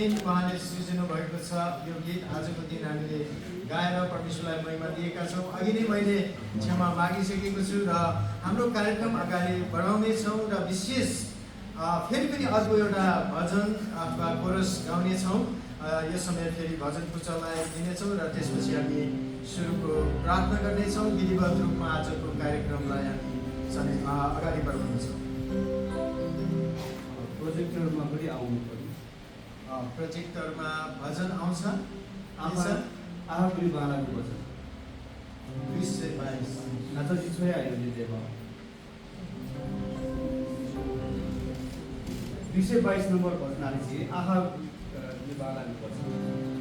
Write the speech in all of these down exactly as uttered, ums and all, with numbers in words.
उहाँले सृजना भएको छ यो गीत। आजको दिन हामीले गाएर परमेश्वरलाई महिमा दिएका छौँ। अघि नै मैले क्षमा मागिसकेको छु र हाम्रो कार्यक्रम अगाडि बढाउनेछौँ र विशेष, अ, फेरि पनि अर्को एउटा भजन अथवा कोरस गाउनेछौँ। अ, यो समय फेरि भजन पुचललाई दिनेछौँ र त्यसपछि हामी सुरुको प्रार्थना गर्नेछौँ। विधिवत रूपमा आजको कार्यक्रमलाई हामी सधैँ, अ, अगाडि बढाउनेछौँ। प्रोजेक्टरमा पनि आउनु पर्यो। अ, प्रोजेक्टरमा भजन आउँछ, आउँछ। आहा, आहा, बुढी बालाको भजन। दुई सय बाइस। नाचा जिछोया आयो नि देवा। दुई सय बाइस नम्बर भजन आलिछि, आहा, अ, बुढी बालाको भजन।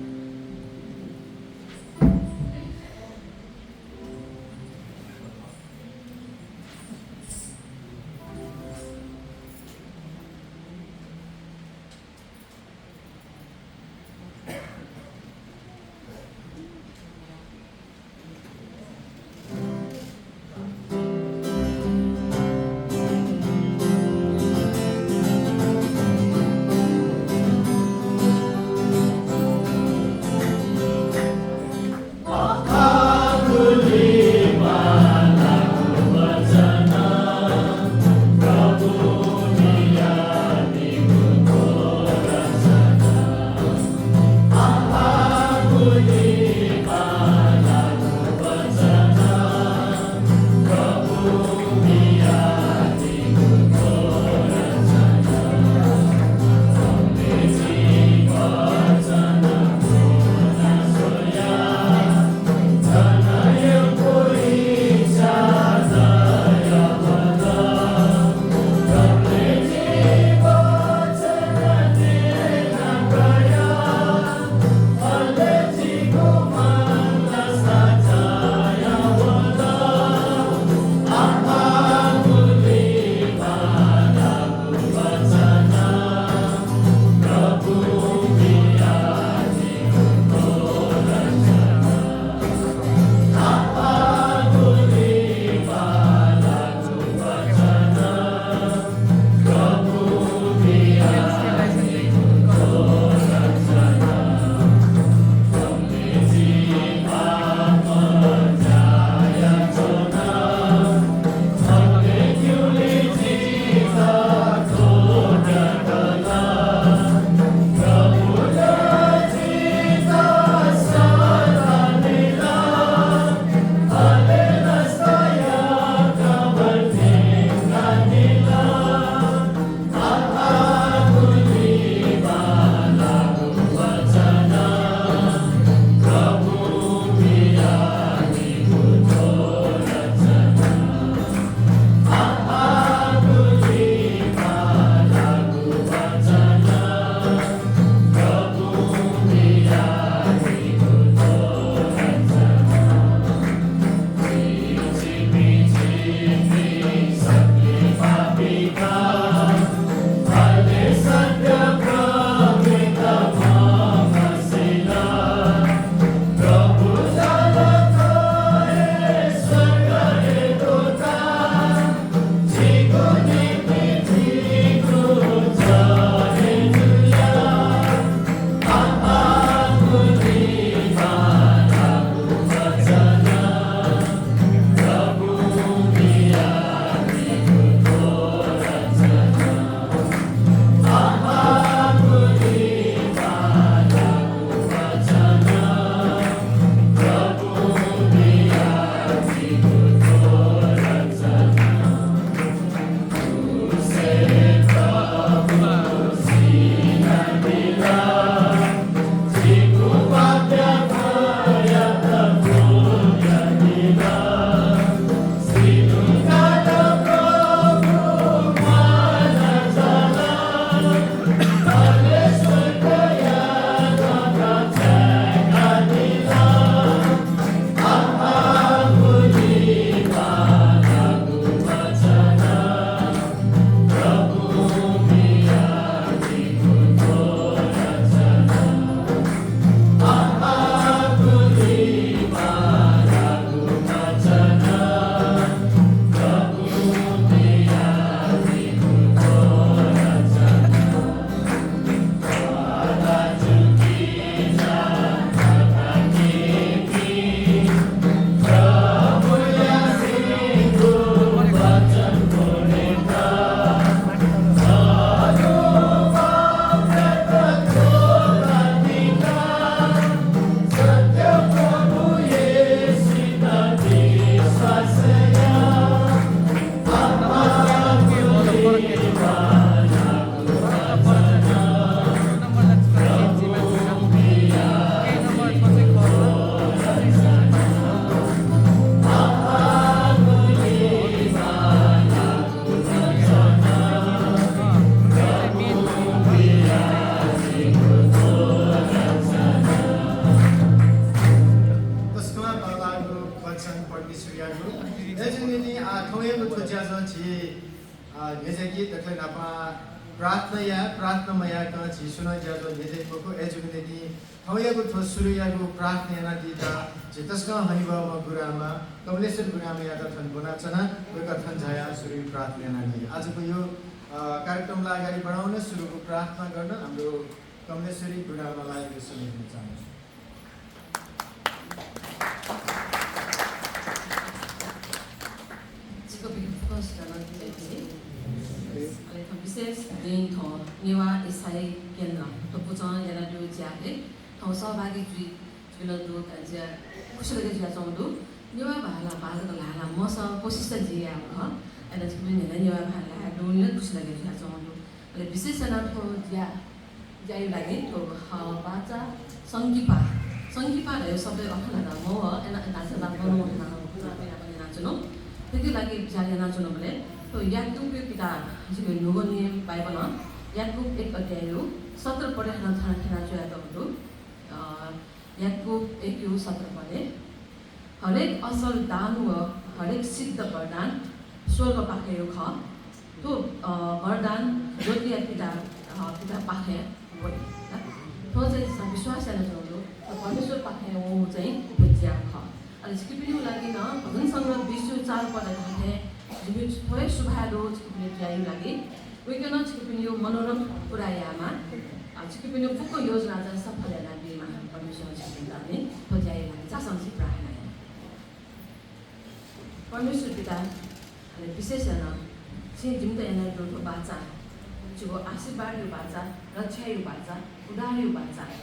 आ, थौंयागु थ्व ज्याझ्वः झी, आ, न्ह्यज्याके दकलय् न्हापां प्रार्थना याये, प्रार्थना मयायेकं झी सुं नं ज्याझ्वः न्ह्यज्याइ मखु। अय्‌जूगुलिं थौंयागु थ्व सुरुयागु प्रार्थना यानादीत झी तसकं हनेबहःम्ह गुरुआमा कमलेश्वरी गुरुआमायात थन ब्वनाच्वना। वय्‌कः थन झायाः सुरुइ प्रार्थना यानादी। आजको यो, अ, कार्यक्रमलाई अगाडि बढाउन सुरुको प्रार्थना गर्न हाम्रो कमलेश्वरी गुरुआमालाई यो समय दिन चाहन्छु। छिकपिं फुक्कसित नं जय मसीह। अले थौं विशेष दिं थौं नेवाः इसाई केन्द्र थ्व पुचलं यानादीगु ज्याय् थौं सहभागी जुइ, जुयाच्वंगु दु, का ज्या खुसी लगे जुयाच्वंगु दु। नेवाः भाला बाजक ल्हाये ला मसः कोसिस जिं याःगु खः। अले छिकपिं न्ह्यःने नेवाः भाला ल्हाये दुगुलिं खुसी लगे जुयाच्वंगु दु। अले विशेष यानाः थ्व ज्या ज्याया लागि थ्व, अ, बाचा संकिपा, संकिपा धयागु शब्द अथानादा मव, अय्‌नं धाःसा ला मव, अथानादा मव, अथानादा यानाच्वनु। थुकिया लागि ज्या यानाच्वनाबलय् थ्व याकूबया किताब, जिगु न्हूगु नियम बाइबलं याकूब एक अध्यायया सत्र पदय् हानं थन थ्यनाच्वयातःगु दु। अ, याकूब एकया सत्र पदय्, हरेक असल दान व हरेक सिद्ध वरदान स्वर्गपाखेया खः। थ्व, अ, वरदान ज्योतिया पिता, अ, पितापाखें वइ। थ्व चाहिँ झीसं विश्वास यानाच्वंगु दु, थ्व परमेश्वरपाखें वंगु चाहिँ थ्व ज्या खः। अले छिकपिनिगु लागि नं भजन संग्रह बिसया चार पद धाःथें जिमि थ्व हे सुभाय् दु छिकपिनिगु ज्याया लागि। वय्‌कलं छिकपिनिगु मनोरथ पूरा यायेमा, अ, छिकपिनिगु फुक्क योजना चाहिँ सफल यानादीमा परमेश्वरं छिकपिन्त नि थ्व ज्याया लागि। झासँ झी प्रार्थना याये। परमेश्वर पिता, अले विशेष यानाः छिं जिमित यानादीगु थ्व बाचा, छिगु आशीर्वादया बाचा, रक्षाया बाचा, उद्धारया बाचा,